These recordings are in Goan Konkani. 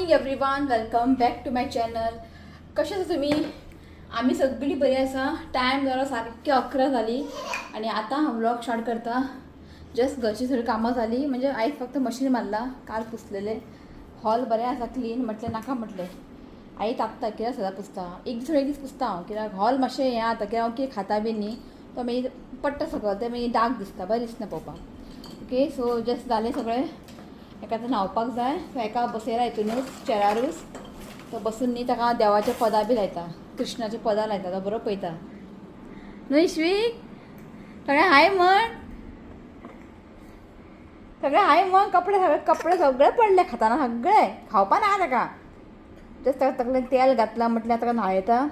Morning everyone, welcome back to my channel. कशें आसा तुमी? आमी सगळीं बरी आसा. टायम जालो सारकी 11 जाली आनी आतां हांव व्लॉग स्टार्ट करता. जस्ट घरची सगळीं कामां जाली, म्हणजे आयज फक्त मशीन मारला. काल पुसलेले हॉल बरें आसा क्लीन. म्हटलें नाका, म्हटलें आई तापता कित्याक सदां पुसता. एक दीस एक दीस पुसता हांव, कित्याक हॉल मातशें हें जाता, कित्याक हांव कितें खाता बी न्ही, तो मागीर पडटा सकयल, तें मागीर डार्क दिसता, बरें दिसना पळोवपाक. ओके, सो जस्ट जालें सगळें. एका आतां न्हांवपाक जाय. सो एका बसयला हितूनच चेरारूच. तो बसून न्ही ताका देवाचे पदां बी लायता, कृष्णाचे पदां लायता. तो बरो पळयता न्हू. इश्वीक सगळें हाय म्हण, सगळें हाय म्हण. कपडे सगळे, कपडे सगळे पडले खाताना, सगळे खावपा ना ताका. जस्ट ताका तकलेन तेल घातलां, म्हटल्यार ताका न्हाळयता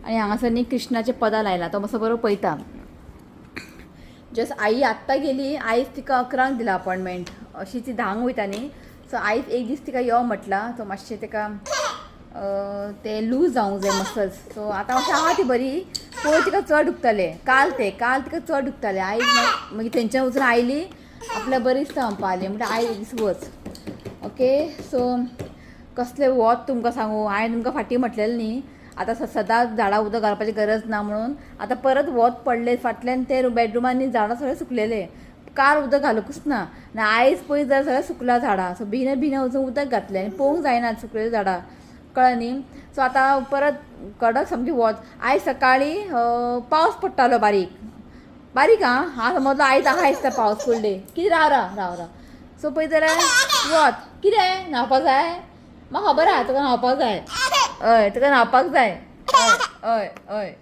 आनी हांगासर न्ही कृष्णाचे पदां लायला, तो मातसो बरो पळयता. जस्ट I आत्तां गेली. आयज तिका 11क दिला अपॉयंटमेंट. अशी ती 10क वयता न्ही, सो आयज एक दीस तिका यो म्हटलां. सो मातशें ताका ते लूज जावंक जाय मसल्स. सो आतां मातशें आहा ती बरी. पयर तिका चड दुखतालें, काल ते काल तिका चड दुखतालें. आयज मागीर थंयच्यान वचून आयली, आपल्याक बरी दिसता म्हणपा लागली. म्हणटा आयज एक दीस वच. ओके, सो कसलें वत तुमकां सांगू. हांवें तुमकां फाटीं म्हटलेलें न्ही, आतां सदांच झाडां उदक घालपाची गरज ना म्हणून. आतां परत वत पडलें फाटल्यान, ते बेडरुमांनी झाडां सगळें सुकलेले. काल उदक घालूंकच ना आनी आयज पळय जाल्यार सगळें सुकलां झाडां. सो बेगिना बेगिना वचून उदक घातलें आनी पळोवंक जायना सुकलेलीं झाडां, कळ्ळें न्ही. सो आतां परत कडक सामकी वत. आयज सकाळीं पावस पडटालो बारीक बारीक. आं, हांव समजलो आयज आहा दिसता पावस फूल डे. कितें, राव राव राव राव. सो पळय जाल्यार वत. कितें, न्हांवपाक जाय? म्हाका खबर आहा तुका न्हांवपाक जाय. हय, तुका न्हांवपाक जाय. हय हय हय.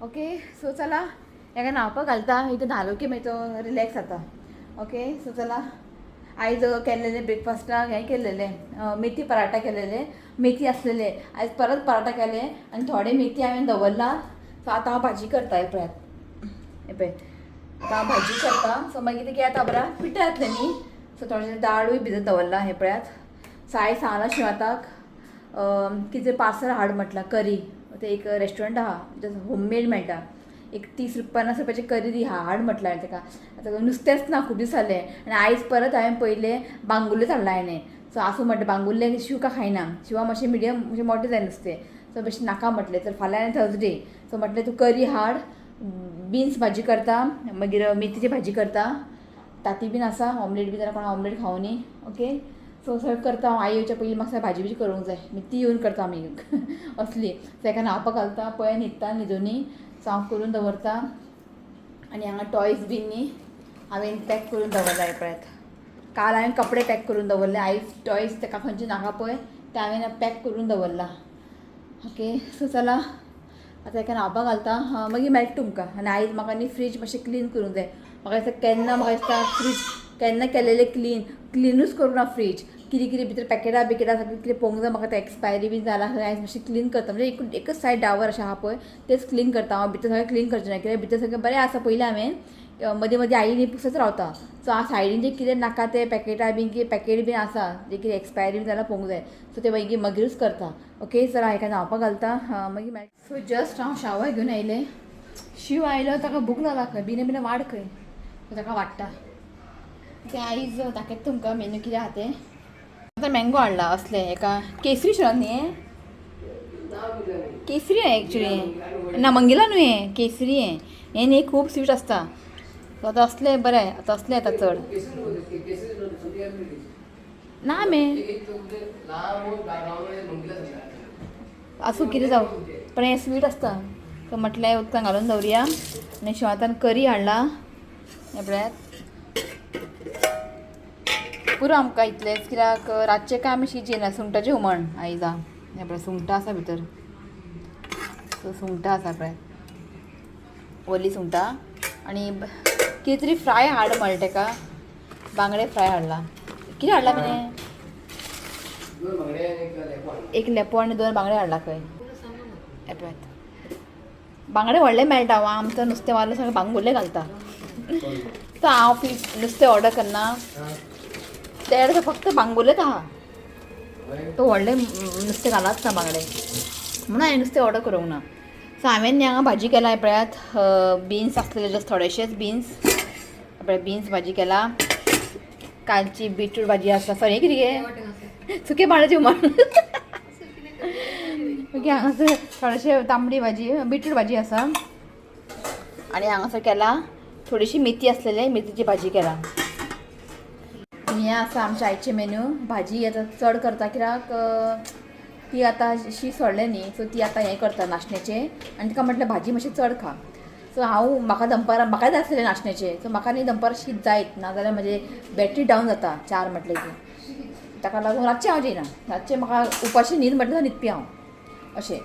ओके, सो चला, हेका न्हांवपाक घालता. इथं न्हालो की मागीर तो रिलॅक्स जाता. ओके, सो चला. आयज केल्लेले ब्रेकफास्टाक हें केल्लेलें, मेथी पराठा केलेले. मेथी आसलेले, आयज परत पराठा केले आनी थोडे मेथी हांवें दवरला. सो आतां हांव भाजी करता. हे पळयात, हे पळय, आतां हांव भाजी करता. सो मागीर ते कितें जाता, बरें पिठें जातलें न्ही. सो थोडें दाळूय भिजत दवरला. हें पळयात. सो आयज सांगलां शिवाताक कितें पार्सल हाड म्हटलां, करी. ते एक रेस्टॉरंट आहा, जस्ट होममेड मेळटा. एक 30 रुपया, 50 रुपयाची करी दी हाड म्हटलां हांवें ताका. आतां नुस्तेंच ना खूब दीस जाले आनी आयज परत हांवें पयलें बांगुल्लेच हाडला हांवें. सो आसूं म्हटलें, बांगुल्ले शिवका खायना. शिवा मातशें मिडियम, मातशें मोटें जाय नुस्तें. सो मातशें नाका म्हटलें. तर फाल्यां आनी थर्सडे. सो म्हटलें तूं करी हाड, बिन्स भाजी करता, मागीर मेथीची भाजी करता. ताती बीन आसा, ऑमलेट बी जाल्यार कोणा ऑमलेट खावं न्ही. ओके, सो सगळें करता हांव. आई येवच्या पयलीं म्हाका भाजी बिजी करूंक जाय. मागीर ती येवन करता आमी असली. सो हेका न्हांवपाक घालता, पळय न्हिदता, न्हिदुनी. सो हांव करून दवरता. आनी हांगा टॉयज बीन न्ही हांवें पॅक करून दवरला. हे पळयात, काल हांवें कपडे पॅक करून दवरले, आयज टॉयज ताका खंयचे नाका पळय ते हांवें पॅक करून दवरला. ओके, सो चला, आतां हेका न्हांवपाक घालता, मागीर मेळटा तुमकां. आनी आयज म्हाका न्ही फ्रीज मातशें क्लीन करूंक जाय. म्हाका दिसता केन्ना, म्हाका दिसता फ्रीज केन्ना केलेलें क्लीन, क्लिनूच करूंक ना फ्रीज. कितें कितें भितर पॅकेटां बिकेटां सगळें कितें पळोवंक जाय म्हाका. तें एक्सपायरी बीन जालां सगळें. आयज मातशें क्लीन करता, म्हणजे एक एकच सायड डावर अशें आहा पळय, तेच क्लीन करता हांव. भितर सगळें क्लीन करचें ना, कित्याक भितर सगळें बरें आसा. पयलीं हांवें मदीं मदीं आई न्ही पुसत रावता. सो हांव सायडीन जें कितें नाका तें पॅकेटां बीन, कितें पॅकेट बीन आसा, जें कितें एक्सपायरी बीन जाल्यार पळोवंक जाय. सो तें मागीर मागीरूच करता. ओके, चला, हेका न्हांवपाक घालता, मागीर मेळटा. सो जस्ट हांव शावर घेवन आयलें. शिव आयलो, ताका भूक लागला खंय. बेगिना बेगिना वाड खंय. सो ताका वाडटा तें. आयज दाखयता तुमकां मेन्यू कितें आहा तें. आतां मँगो हाडला असलें एका केसरी शोरान न्ही, केसरी आहे एक्चुली ना, मंगिला न्हू हें, केसरी हें. हें न्ही खूब स्वीट आसता. सो आतां असलें बरें, आतां असलें येता चड ना मे. आसूं कितें जावं, पण हें स्वीट आसता. सो म्हटलें उदकान घालून दवरुया. आनी शिवातान करी हाडला. हें पळयात, पुरो आमकां इतलेंच, कित्याक रातचें काय आमी शी जेयना. सुंगटाचें हुमण आयज आहा. हें पळय, सुंगटां आसा भितर. सो सुंगटां आसा पळय, ओली सुंगटां. आनी कितें तरी फ्राय हाड म्हणलें ताका, बांगडे फ्राय हाडला. कितें हाडला मिने? एक लेपो आनी दोन बांगडे हाडला खंय. हे पळयात, बांगडे व्हडले मेळटा. आमचो नुस्तें वालो सगळें बांगुल्ले घालता. सो हांव फीश नुस्तें ऑर्डर करना, ते फक्त बांगुल्लेच आहा. तो व्हडलें नुस्तें घालाच ना बांगडे, म्हणून हांवें नुस्तें ऑर्डर करूंक ना. सो हांवें न्ही हांगा भाजी केला. हें पळयात, बिन्स आसलेले, जस्ट थोडेशेच बिन्स. पळय, बिन्स भाजी केला. कालची बीटरूट भाजी आसा. सॉरी, कितें गे, सुके बाणाचे हुमण. ओके, हांगासर थोडेशे तांबडी भाजी, बीटरूट भाजी आसा आनी हांगासर केला थोडीशी मेथी आसलेले, मेथीची भाजी केला. हें आसा आमच्या आयचे मेन्यू. भाजी आतां चड करता कित्याक ती आतां शी सोडलें न्ही, सो ती आतां हें करता नाशण्याचें. आनी तिका म्हटलें भाजी मातशी चड खा. सो हांव म्हाका दनपारां म्हाकाय जाय आसलें नाशण्याचें. सो म्हाका न्ही दनपारां शीत जायत ना जाल्यार म्हजें बॅटरी डावन जाता 4 म्हटलें की. ताका लागून रातचें हांव जेयना, रातचें म्हाका उपाशी न्हीद म्हटल्यार न्हिदपी हांव अशें.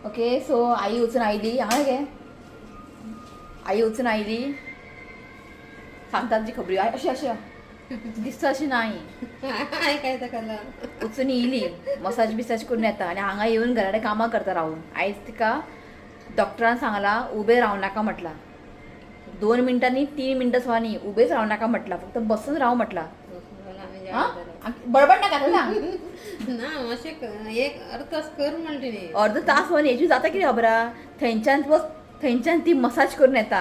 ओके, सो आई वचून आयली हांगा गे. आई वचून आयली, सांगता तुजी खबरी. अशें अशें दिसता अशें नाही. काय ताका? वचून येयली, मसाज बिसाज करून येता आनी हांगा येवन घरा कडेन कामां करता रावून. आयज तिका डॉक्टरान सांगलां उबें रावं नाका म्हटलां. 2 मिनटांनी 3 मिनटां सुद्दां न्ही, उबेंच रावं नाका म्हटलां, फक्त बसून राव म्हटलां. आं, बडबड नाका सांग. ना, मातशें एक अर्द तास कर म्हणलें तिणें. अर्द तास वन हेजी जाता कितें खबर आहा? थंयच्यान वच, थंयच्यान ती मसाज करून येता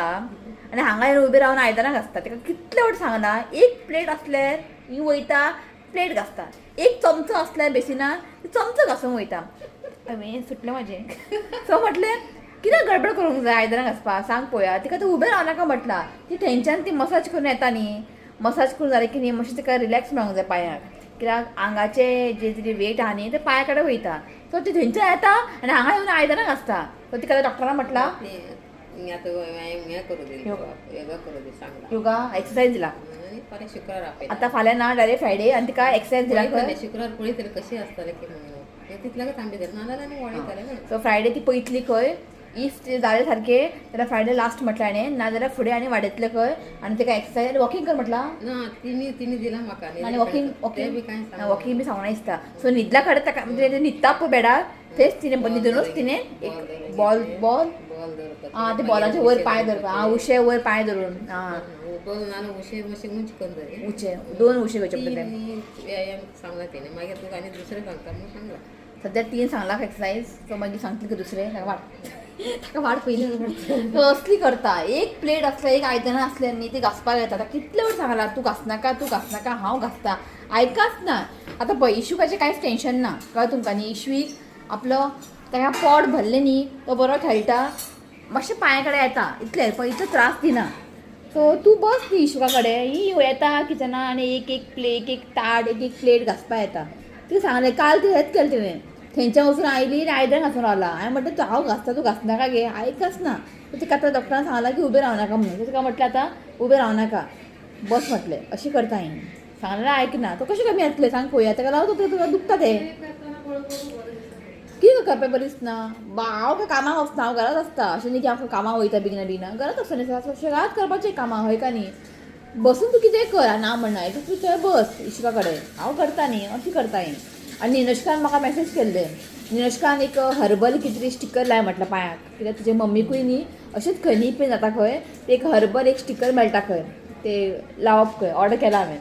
आनी हांगा येवन उबें रावन आयदनां घासता. ताका कितले फावट सांगलां, एक प्लेट आसल्यार ही वयता प्लेट घासता, एक चमचो आसल्यार बेसिनान चमचो घासूंक वयता. हांवें सुटलें म्हाजें. सो म्हटलें कित्याक गडबड करूंक जाय आयदनां घासपाक, सांग पळोवया. तिका तूं उबें रावनाका नाका म्हटलां. ती थंयच्यान ती मसाज करून येता न्ही, मसाज करून जालें की न्ही मातशें तिका रिलॅक्स मेळोंक जाय पांयांक, कित्याक आंगाचे जे कितें वेट आहा न्ही ते पांया कडेन वयता. सो ती थंयच्यान येता आनी हांगा येवन आयदनां घासता. सो तिका डॉक्टरान म्हटलां आतां हें करूं दिलें, योगा करूं दी सांगलां. योगा एक्सरसायज दिला. आनी फाल्यां शुक्रार आपयला. आतां फाल्यां ना, डायरेक्ट फ्रायडे आनी तिका एक्सरसायज दिला खंय. शुक्रार पळयतले कशी आसतलें की म्हणून, तितल्याकच आमी धर नाजाल्यार आनी वाडयतले म्हणून. सो फ्रायडे ती पळयतली खंय, if ते जालें सारकें जाल्यार फ्रायडे लास्ट म्हटलें हाणें, नाजाल्यार फुडें आनी वाडयतलें खंय. आनी तिका एक्सरसायज वॉकिंग कर म्हटलां. ना, तिणी तिणी दिलां म्हाका. आनी वॉकिंग तें बी कांय वॉकिंग वॉकिंग बी सांगना दिसता. सो न्हिदल्या कडेन ताका, म्हणजे न्हिदता पळय बेडार, थंयच तिणें न्हिदूनच तिणें एक बॉल बॉल बॉल दवरपाचें. आं, ते बॉलाचे वयर पांय धरपा, आं, उशे वयर पांय धरून, आं. बॉल ना, उशे मातशें उंच करून धर. उचे 2 उशे घेवचे पडटले. तीन व्यायाम सांगला तिणें, मागीर तुका आनी दुसरें सांगता म्हणून सांगला. सद्या 3 सांगला एक्सरसायज. सो मागीर सांगतली का दुसरें. ताका वाड, ताका वाड पयली. तो असली करता, एक प्लेट आसल्यार, एक आयदनां आसल्यार न्ही ती घासपाक येता. ताका कितले फावट सांगलां तूं घासनाका, तूं घासनाका, हांव घासता, आयकाच ना. आतां पळय इशूकाचें कांयच टेंशन ना, कळ्ळें तुमकां न्ही. इशूक आपलो ताका पोट भरलें न्ही, तो बरो खेळटा, मातशें पांया कडेन येता इतलें, पण इतलो त्रास दिना. सो तूं बस न्ही इशुका कडेन, ही येता किचनान आनी एक एक प्लेट, एक एक ताट, एक एक प्लेट घासपा येता. तिका सांगलें काल, ती हेंच केलें तिणें, थंयच्यान वचून आयली आनी आयदन घासून रावला. हांवें म्हटलें तूं हांव घासता, तूं घासनाका गे, आयकच ना. तिका आतां डॉक्टरान सांगलां की उबें रावं नाका म्हणून. तिका म्हटलें आतां उबें रावं नाका, बस म्हटलें. अशें करता हांवें सांगलें, आयकना. तो कशें कमी येतलें सांग पळोवया. ताका लागून तुका दुखता तें. कितें करपाक बरें दिसना. हांव काय कामाक वचना, हांव घरांत आसता. अशें न्ही की हांव कामाक वयता बेगिना बेगिना, घरांत आसता न्ही. घरांत करपाचें कामां हय का न्ही. बसून तूं कितेंय कर, ना म्हणना, तूं थंय बस इशुका कडेन, हांव करता न्ही, अशें करता हांवें. आनी निनुष्कान म्हाका मॅसेज केल्लें, निनुष्कान एक हर्बल कितें तरी स्टिकर लाय म्हटलां पांयाक, कित्याक तुजे मम्मीकूय न्ही अशेंच खंय न्ही पेन जाता खंय, ते एक हर्बल एक स्टिकर मेळटा खंय, ते लावप खंय, ऑर्डर केलां हांवें.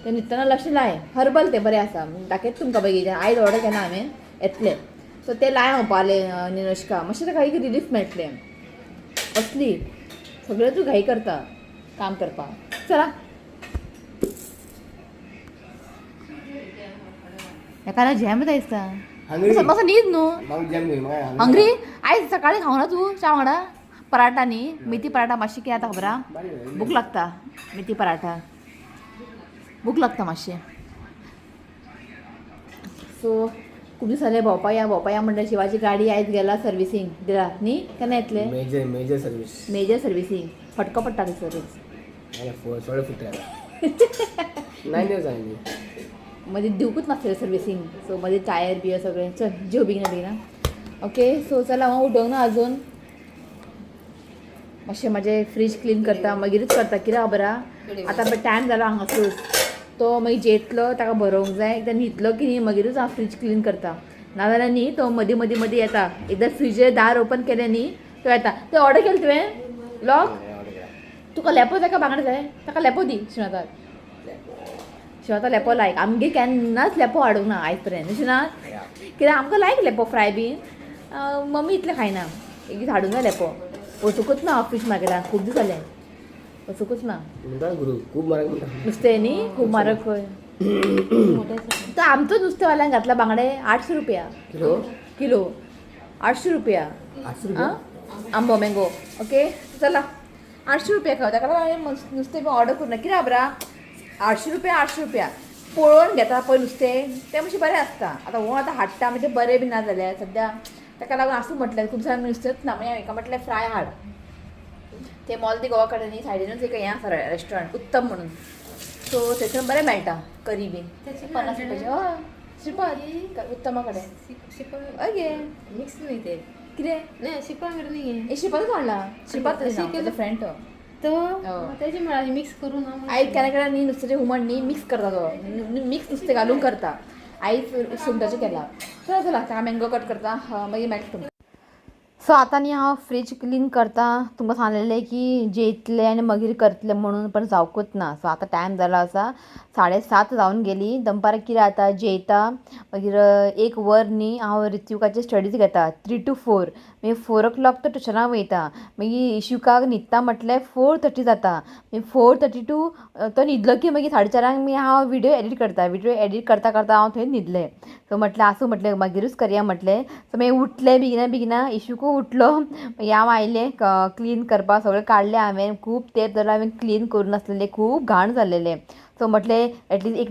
ते न्हिदतना लक्ष लाय, हर्बल तें बरें आसा, दाखयता तुमकां बेगीन. आयज ऑर्डर केलां हांवें, येतलें. सो तें लाय म्हणपालें निनुष्का, मातशें ताका एक रिलीफ मेळटलें. असली सगळें तूं घाई करता काम करपाक. चला एका झेम येता दिसता. मातसो न्हीद न्हू. हंग्री आयज सकाळी खावना ना तूं च्या वांगडा पराठा न्ही, मेथी पराठा मातशी कितें जाता खबर आहा, भूक लागता. मेथी पराठा भूक लागता मातशें. सो खूब दीस जाले भोंवपा या भोंवपा या म्हणटा. शिवाची गाडी आयज गेला सर्विसींग दिला न्ही, केन्ना येतलें? Major major service. Major servicing फटको पडटा थंयसरूच. सोळे फुटले 9 years जाली. मदीं दिवकूच नासलें सर्विसींग. सो मदीं टायर बियर सगळें. चल जेव बेगिना बेगिना. ओके, सो चल हांव उठोवंक ना अजून, मातशें म्हाजें फ्रीज क्लीन करता, मागीरूच करता. कित्याक खबर आहा, आतां पळय टायम जालो हांगासरूच, तो मागीर जेतलो, ताका भरोवंक जाय. एकदां न्हिदलो की न्ही मागीरूच हांव फ्रीज क्लीन करता, नाजाल्यार न्ही तो मदीं मदीं मदीं येता. एकदां फ्रिजे दार ओपन केलें न्ही तो येता. तें ऑर्डर केलें तुवें लॉक? तुका लेपो जाय काय बांगडे जाय? ताका लेपो दी शिवनाथाक. शिवनाथा लेपो लायक, आमगे केन्नाच लेपो हाडूंक ना आयज पर्यंत शिवनाथ, कित्याक आमकां लायक लेपो फ्राय बीन, मम्मी इतलें खायना. एक दीस हाडूंक जाय लेपो, वचूंकच ना ऑफीस मार्केटान खूब दीस जाले. वचूंकच ना. म्हणटा गुरू खूब म्हारग म्हणटा. नुस्तें न्ही खूब म्हारग खंय. तर आमचो नुस्तेवाल्यान घातला बांगडे 800 रुपया. किलो? किलो 800 रुपया. 800 रुपया. आंबो मँगो. ओके चला 800 रुपया खंय. ताका लागून हांवें नुस्तें बी ऑर्डर करूं ना. कित्याक खबर आहा, 800 रुपया 800 रुपया पळोवन घेता पळय नुस्तें तें मातशें बरें आसता. आतां हो आतां हाडटा म्हणजे बरें बी ना जाल्यार सद्या ताका लागून आसूं म्हटलें खूब जाणांक नुस्तेंच ना. मागीर हांवें म्हटलें फ्राय हाड. ते मॉल दी गोवा कडेन न्ही सायडीनूच एक हें आसा रेस्टॉरंट उत्तम म्हणून, सो थंयसर बरें मेळटा करी बीन 50 रुपयाचे. हय श्रीपाद उत्तमा कडेन. ओके. मिक्स न्ही ते. कितें? नाही शिपांगड नाही. हे श्रीपादच हाडला. श्रीपाद अशें केलं? फ्रेंड तो. तो हो. त्याची म्हळ्यार मिक्स करून ना. आई केन्ना केन्ना न्ही नुस्त्याचें हुमण न्ही मिक्स करता तो, मिक्स नुस्तें घालून करता. आई सुंगटाचें केला. चला चला ताका मँगो कट करता, मागीर मेळटा तुमकां. सो आतां न्ही हांव फ्रीज क्लीन करता. तुमकां सांगलेलें की जेयतलें आनी मागीर करतलें म्हणून, पण जावकूच ना. सो आतां टायम जालो आसा 7:30 जावन गेली. दनपारां कितें जाता जेयता मागीर 1 वर न्ही हांव ऋत्विकाचे स्टडीज घेता 3 to 4. मागीर 4 o'clock तो ट्युशनाक वयता. मागीर इशुकाक न्हिदता म्हटल्यार 4:30 जाता. मागीर 4:30 टू तो न्हिदलो की मागीर 4:30 मागीर हांव विडियो एडिट करता. विडियो एडिट करता करता हांव थंय न्हिदलें. सो म्हटलें आसूं म्हटलें मागीरूच करया म्हटलें. सो मागीर उठलें बेगिना बेगिना, इशुकूय उठलो. मागीर हांव आयलें क्लीन करपाक. सगळें काडलें हांवें. खूब तेंप जालो हांवें क्लीन करूं नासलेलें, खूब घाण जाल्लेलें. सो म्हटलें एटलीस्ट एक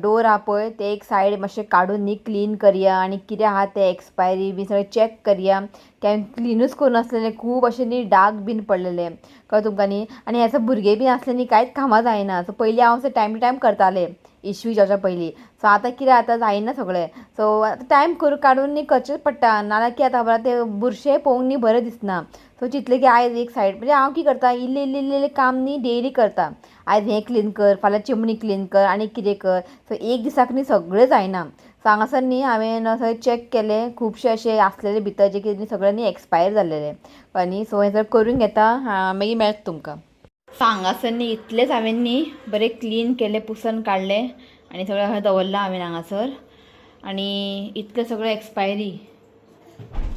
डोर आहा पळय ते एक सायड मातशें काडून न्ही क्लीन करया आनी कितें आहा तें एक्सपायरी बी सगळें चॅक करया. की हांवें क्लिनूच करूं नासलेलें, खूब अशें न्ही डाग बीन पडलेलें कळ्ळें तुमकां न्ही. आनी हें भुरगे बीन आसले न्ही कांयच कामां जायना. सो पयलीं हांव असो टायम टू टायम करतालें इश्यू जावच्या पयलीं. सो आतां कितें आतां जायना सगळें. सो आतां टायम करून काडून न्ही करचेंच पडटा. नाल्यार कितें जाता खबर तें बुरशें पळोवंक न्ही बरें दिसना. सो चिंतलें की आयज एक सायड म्हणजे हांव कितें करता इल्लें इल्लें इल्लें इल्लें काम न्ही डेली करता. आयज हें क्लीन कर, फाल्यां चिमणी क्लीन कर आनी कितें कर. सो एक दिसाक न्ही सगळें जायना. सो हांगासर न्ही हांवें सगळें चॅक केलें, खुबशे अशें आसलेले भितर जे कितें सगळें न्ही एक्सपायर जाल्लेलें आनी सो हें सगळें करून घेता, मागीर मेळटा तुमकां. सो हांगासर न्ही इतलेंच हांवें न्ही बरें क्लीन केलें, पुसन काडलें आनी सगळें अशें दवरलां हांवें हांगासर. आनी इतलें सगळें एक्सपायरी,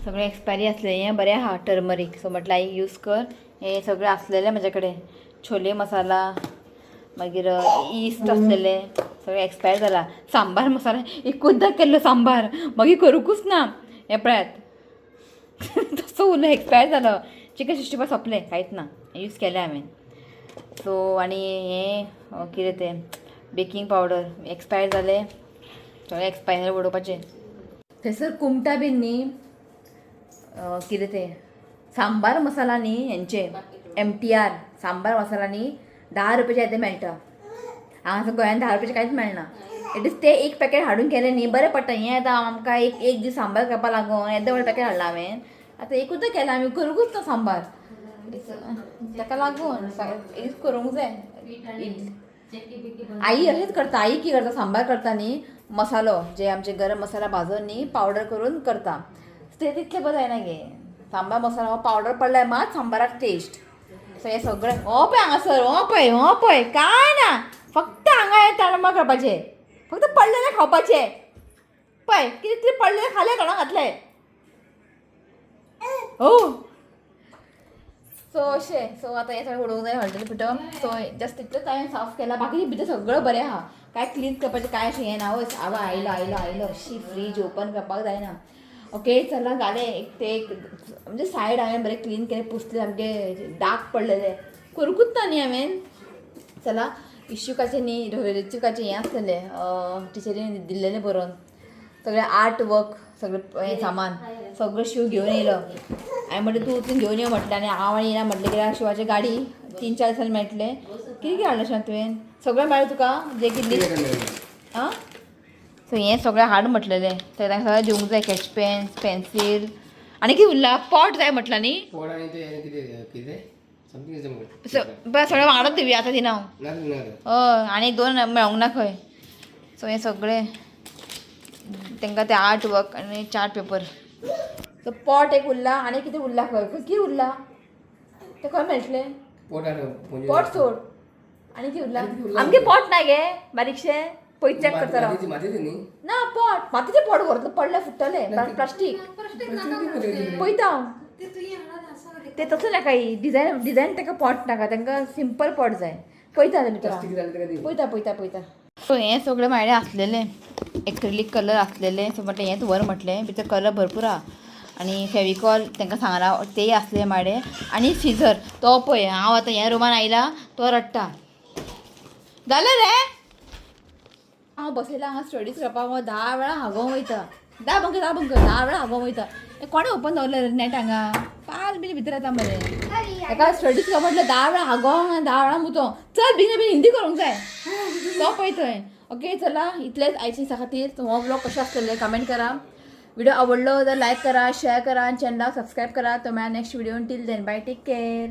सगळें एक्सपायरी आसलें. हें बरें आहा टर्मरीक. सो म्हटलें आई यूज कर. हें सगळें आसलेलें म्हजे कडेन, छोले मसाला मागीर इस्ट आसलेले सगळें एक्सपायर जाला. सांबार मसाला एकूचदां केल्लो सांबार, मागीर करूंकूच ना. हें पळयात तसो उरलो, एक्सपायर जालो. चिकन 65 सोंपलें, कांयच ना, यूज केलें हांवें. सो आनी हें कितें तें बेकींग पावडर एक्सपायर जालें, सगळें एक्सपायर उडोवपाचें. थंयसर कुमटा बीन न्ही कितें तें सांबार मसाला न्ही हेंचे MTR sambar masala न्ही 10 रुपयाचे येते मेळटा. हांगासर गोंयान 10 रुपयाचे कांयच मेळना. एटलीस्ट ते एक पॅकेट हाडून केलें न्ही बरें पडटा. हें आतां आमकां एक एक दीस सांबार करपा लागून येदें व्हडलें पॅकेट हाडलां हांवें. आतां एकूच केलां आमी, करूंकूच ना सांबार, ताका लागून एक करूंक जाय. आई अशेंच करता. आई की करता सांबार करता न्ही मसालो जे आमचे गरम मसाला भाजून न्ही पावडर करून करता. ते तितलें बरें जायना गे सांबार मसाला हो पावडर पडल्यार मात सांबाराक टेस्ट. सो हें सगळें हो पळय हांगासर, हो पळय, हो पळय, कांय ना, फक्त हांगा हें ताणमा करपाचें, फक्त पडलेलें खावपाचें. पळय कितें कितें पडलेलें खालें तोंडाक घातलें. हो सो अशें. सो आतां हें सगळें उडोवंक जाय हळदीचें पिठो. सो जस्ट तितलेंच हांवें साफ केलां, बाकी भितर सगळें बरें आहा. कांय क्लीन करपाचें कांय अशें हें ना. वच आवा आयलो आयलो आयलो अशी फ्रीज ओपन करपाक जायना. ओके चला जालें. एक ते एक म्हणजे सायड हांवें बरें क्लीन केलें, पुसलें, सामकें डार्क पडलेलें करूंकूच ना न्ही हांवें. चला इशुकाचें न्ही ऋत्विकाचें हें आसलेलें टिचरीन दिल्लेलें बरोवन सगळें आर्ट वर्क सगळें हें सामान सगळें शिव घेवन येयलो. हांवें म्हटलें तूं वचून घेवन यो म्हटलें आनी हांव आनी येना म्हटलें कित्याक शिवाची गाडी 3-4 दिसांनी मेळटलें. कितें कितें हाडलें शिवा तुवें? सगळें मेळ्ळें तुका जें कितें? आं सो हें सगळें हाड म्हटलेलें तें तांकां सगळें दिवंक जाय. कॅच पेन पेन्सील आनी कितें उरलां? पॉट जाय म्हटलां न्ही? पॉट आनी तें कितें कितें समथींग is बरें सगळें वांगडाच दिवया आतां दिना हांव. ना ना. हय आनी 2 मेळोंक ना खंय. सो हें सगळें तांकां तें आर्ट वर्क आनी चार्ट पेपर. सो पॉट एक उरला आनी कितें उरला खंय? खंय कितें उरला तें खंय मेळटलें? पॉट पॉट सोड आनी कितें उरला? आमगे पॉट ना गे बारीकशें पयत चॅक करता राव. मातयेचे न्ही ना पॉट मातयेचें पॉट व्हरतलो पडलें फुट्टलें प्लास्टीक पळयता हांव. ते तुवें हाडून आसा. ते तसलें नाका, डिझायन डिझायन ताका पॉट नाका, तांकां सिंपल पॉट जाय. पळयता आमी भितर. प्लास्टीक जालें ताका दी. पळयता पळयता पळयता. सो हें सगळें म्हाजे आसलेलें एक्रिलीक कलर आसलेले. सो म्हटलें हेंच व्हर म्हटलें, भितर कलर भरपूर आहा. आनी फेविकॉल तांकां सांगलां तेय आसले म्हाडे. आनी सिजर तो पळय, हांव आतां ह्या रुमान आयला तो रडटा. जालें रे, हांव बसयला हांगा स्टडीज करपाक, हांव 10 वेळा हागोवंक वयता. दा बंक, दा बंक, 10 वेळा हागोवंक वयता. हें कोणें ओपन दवरलें रे नेट हांगा? पाल बीन भितर येता मरे. ताका स्टडीज करप म्हटल्यार 10 वेळा हागोवंक आनी 10 वेळा मुतोंक. चल बेगीन बेगीन, हिंदी करूंक जाय. तो पळय थंय. ओके, चला, इतलेंच आयचे दिसा खातीर. हो ब्लॉग कशें आसतलें कमेंट करा. व्हिडिओ आवडलो तर लायक करा, शेअर करा आनी चॅनलाक सबस्क्रायब करा. तो मेळा next video. Till then, bye, take care.